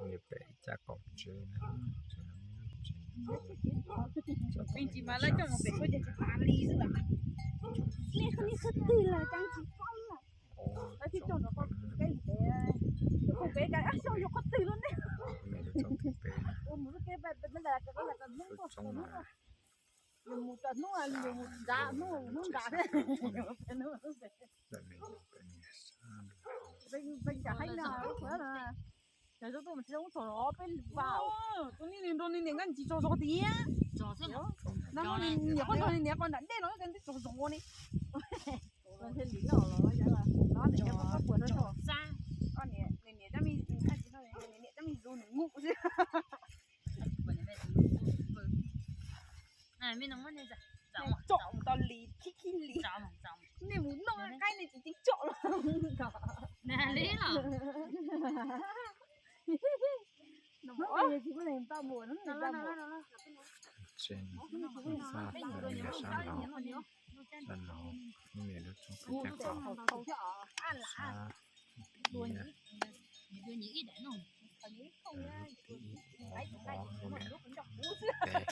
Niam pem ib caj qaum tsev na, tsev no me lub tsev. Tsis mas lawv coj mus pem suab ces tsis tas li xwb las. Nej qhov twg los cov ntsis fob na. Lawv thiaj coj ntawm qhov kev pem, qhov kev cas xyov yog qhov twg los ne. Mus lub kev pem, mus lub kev pem, yus mus txog hnub, yus mus nrad hnub, hnub nrad thiab. Peb cas heev no, cas tsis tau mus txog peb vau. Tus niag nrog nws niam nkaj ntsis tsaug zog tiag. No niam koj nrog nws niam koj nram dej no koj ntsis tsaug zog ua li. Thiaj li loj los no nws niam koj puas tau tsaug. Koj niam, nws niam cab me, nws niam cab me zus nws nkuj xwb. Tsom mus tau li khib khib li. Nej mus noj qaib nej tsis ceev tsom los. Li los. Tsev, tsev sab laug, sab laug, lub niam lub tsev tau sab ib, lub ib, lub ib, lub ib, lub ib, lub ib.